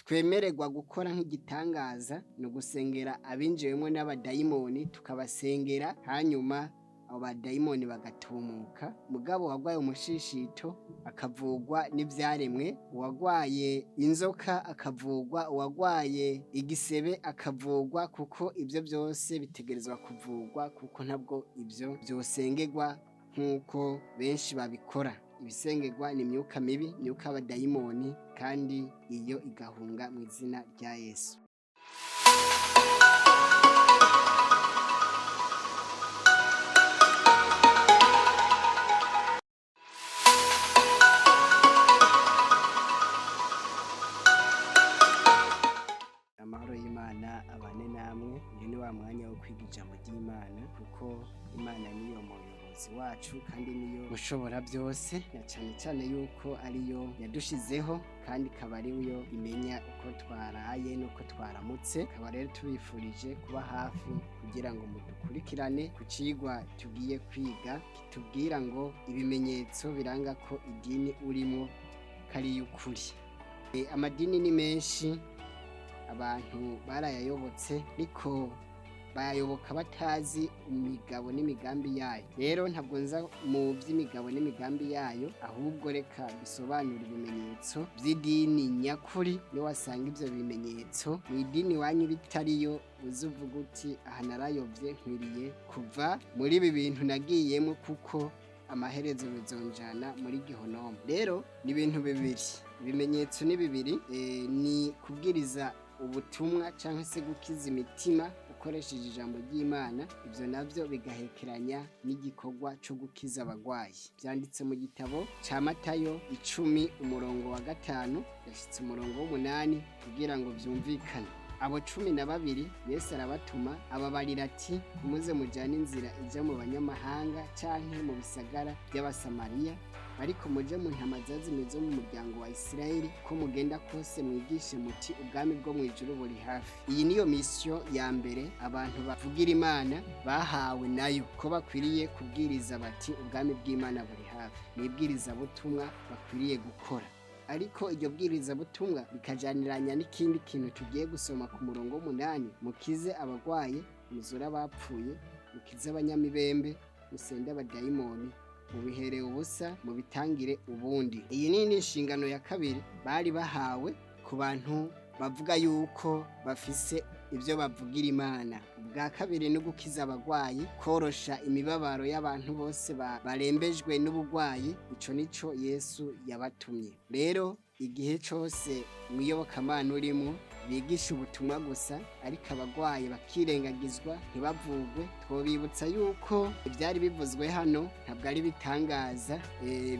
Twemererwa gukora nk'igitangaza ni ugusengera abinjiwemo n'abadayimoni, tukabasengera hanyuma abo badayimoni bagatumuka. Mugabo uwagwaye umushishito akavugwa n'ivyaremwe, uwagwaye inzoka akavugwa, uwagwaye igisebe akavugwa, kuko ivyo vyose bitegerezwa kuvugwa, kuko ntabwo ivyo vyosengerwa nk'uko benshi babikora. Ibisengerwa ni imyuka mibi, imyuka y'abadayimoni, kandi iyo igahunga mu izina rya Yesu. Amahoro y'Imana abane namwe. Uyu ni wa mwanya wo kwiga ijambo ry'Imana, kuko Imana niyo muyobozi wacu kandi niyo mushobora byose, na cane cane yuko ariyo yadushizeho kandi ikaba ariyo imenya uko twaraye n'uko twaramutse. Ikaba rero tubifurije kuba hafi kugira ngo mudukurikirane ku cigwa tugiye kwiga kitubwira ngo ibimenyetso biranga ko idini urimwo ko ari iy'ukuri. Amadini ni menshi, abantu barayayobotse ariko bayayoboka batazi imigabo n'imigambi yayo. Rero ntabwo nza mu vy'imigabo n'imigambi yayo, ahubwo reka bisobanure ibimenyetso vy'idini nyakuri. Niwasanga ivyo bimenyetso mw'idini iwanyu bitariyo, uze uvuge uti aha narayovye, nkwiriye kuva muri ibi bintu nagiyemwo, kuko amaherezo bizonjana muri gihonomo. Rero ni ibintu bibiri, ibimenyetso ni bibiri, ni kubwiriza ubutumwa canke se gukiza imitima ukoresheje ijambo ry'Imana, ivyo navyo bigahekeranya n'igikorwa co gukiza abagwayi. Vyanditse mu gitabo ca Matayo 10 umurongo wa 5 yashitse umurongo w'8 kugira ngo vyumvikane. Abo 12 Yesu arabatuma ababarira ati muze mujane inzira ija mu banyamahanga canke mu bisagara by'Abasamariya, ariko muje mu ntama zazimiye zo mu muryango wa Isirayeli, ko mugenda kose mwigishe muti ubwami bwo mw'ijuru buri hafi. Iyi niyo misiyo ya mbere abantu bavugira Imana bahawe nayo, ko bakwiriye kubwiriza bati ubwami bw'Imana buri hafi. Ni ibwirizabutumwa bakwiriye gukora, ariko iryo bwirizabutumwa bikajaniranya n'ikindi kintu tugiye gusoma ku murongo w'8: mukize abagwaye, muzure abapfuye, mukize abanyamibembe, musende abadayimoni, mubihereye ubusa, mubitangire ubundi. Iyi ni inshingano ya kabiri bari bahawe ku bantu bavuga yuko bafise ivyo bavugira Imana. Ubwa kabiri ni ugukiza abagwayi, korosha imibabaro y'abantu bose barembejwe n'ubugwayi. Ico nico Yesu yabatumye. Rero igihe cose mwiyobokamana urimwo bigisha ubutumwa gusa, ariko abagwayi bakirengagizwa ntibavugwe, twobibutsa yuko ivyari bivuzwe hano ntabwo ari bitangaza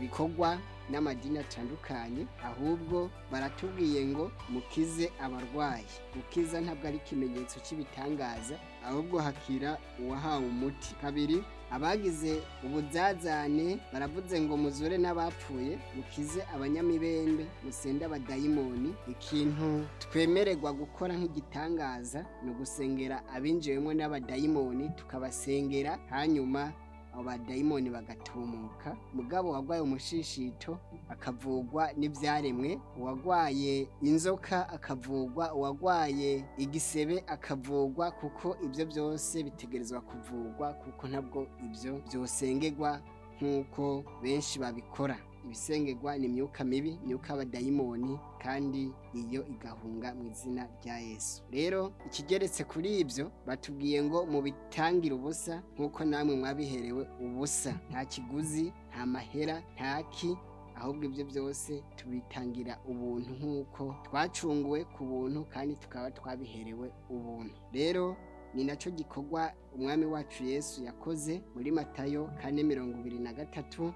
bikorwa n'amadini atandukanye, ahubwo baratubwiye ngo mukize abarwayi. Gukiza ntabwo ari ikimenyetso cy'ibitangaza, ahubwo hakira uwahawe umuti. Kabiri, abagize ubuzazane baravuze ngo muzure n'abapfuye, mukize abanyamibembe, musende abadayimoni. Ikintu twemererwa gukora nk'igitangaza ni ugusengera abinjiwemo n'abadayimoni, tukabasengera hanyuma abo badayimoni bagatumuka. Mugabo uwagwaye umushishito akavugwa n'ivyaremwe, uwagwaye inzoka akavugwa, uwagwaye igisebe akavugwa, kuko ivyo vyose bitegerezwa kuvugwa, kuko ntabwo ivyo vyosengerwa nk'uko benshi babikora. Ibisengerwa ni imyuka mibi, imyuka y'abadayimoni, kandi iyo igahunga mu izina rya Yesu. Rero ikigeretse kuri ivyo, batubwiye ngo mubitangire ubusa nk'uko namwe mwabiherewe ubusa. Nta kiguzi, nta mahera, nta ki, ahubwo ivyo vyose tubitangira ubuntu nk'uko twacunguwe ku buntu kandi tukaba twabiherewe ubuntu. Rero ni naco gikorwa umwami wacu Yesu yakoze muri Matayo 4:23,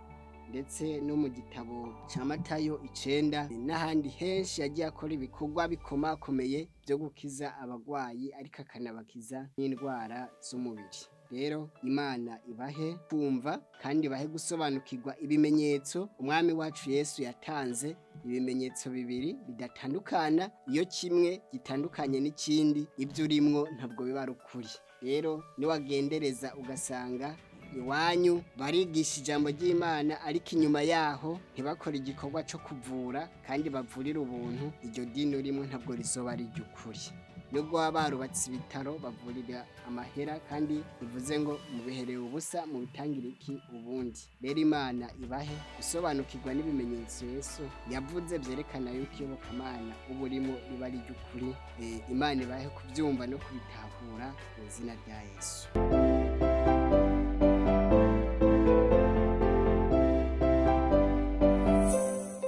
ndetse no mu gitabo ca Matayo 9 n'ahandi henshi yagiye akora ibikorwa bikomakomeye byo gukiza abagwayi, ariko akanabakiza n'indwara z'umubiri. Rero Imana ibahe kumva kandi ibahe gusobanukirwa ibimenyetso umwami wacu Yesu yatanze, ibimenyetso bibiri bidatandukana. Iyo kimwe gitandukanye n'ikindi, ibyo urimwo ntabwo biba ari ukuri. Rero niwagendereza ugasanga Iwanyu barigisha ijambo ry'Imana, ariko inyuma yaho ntibakore igikorwa cyo kuvura kandi bavurira ubuntu, iryo dini urimo ntabwo rizoba ari iry'ukuri. Nubwo baba barubatse ibitaro bavurira amahera, kandi bivuze ngo mubiherewe ubusa, mubitangire iki ubundi? Rero Imana ibahe gusobanukirwa n'ibimenyetso Yesu yavuze byerekana yuko iyobokamana uba urimo riba ari iry'ukuri. Imana ibahe kubyumva no kubitahura mu izina rya Yesu.